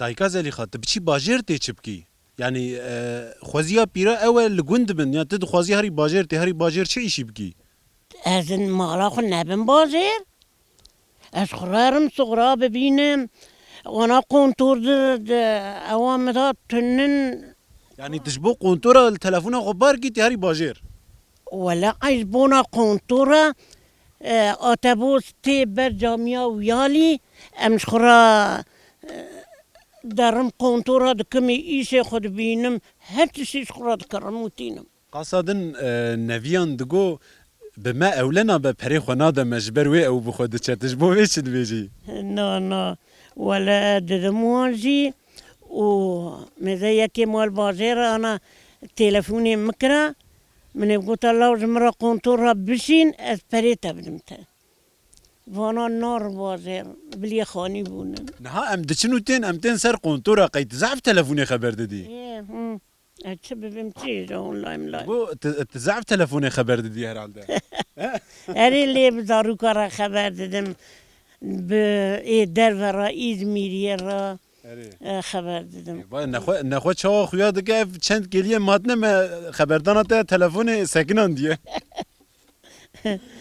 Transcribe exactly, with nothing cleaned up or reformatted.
Dayika Zelîxa, tu biçî bajêr tê çi bikî? Yanî, e, xweziya pîra ew e li gund bin, ya tu dixwazî herî bajêr tê, herî bajêr çi îşî bikî? Ez in mala xwe nebim bajêr. Ez xwe re herim suxra bibînim. Wana kontor di, di, ewa min da tunin. Yanî tu ji bo kontora li telefona xwe bar kî tê herî bajêr? Wele ez bona kontora, e, otobus tê ber camiya Wiyalî, em ji xwe re, e, derim kontora dikim, îşê xwe dibînim, her tiştî ji xwe re dikerim û tînim. Qasa din, e, neviyan digo, bi me ewle nabe, perê xwe nade me, ji ber wê ew bi xwe diçe. Tu ji bo vê çi dibêjî? Na, na. Wele didim wan jî û mêze yekê mal bajêr ana telefonê min kira. Min ê gota law ji min re kontor re bişîn, ez perê te bidim te. Vana nar bajêr, biliyê xanî bûnin. Niha em diçin û tên, em tên ser kontora, qey tu zehf telefonê xeber didî? Ê, hı. E, çi bibim, çi ji online, online. Bu, tu, tu zehf telefonê xeber didî herhalde. Erê lê bi zarûka re xeber didim. Bi ê derve re, Îzmîriyê re, Erê. e, xeber didim. Vay, nexwe, nexwe çawa xuya dike, ev çend kêliyê matine me xeberdana te telefonê sekinandiye.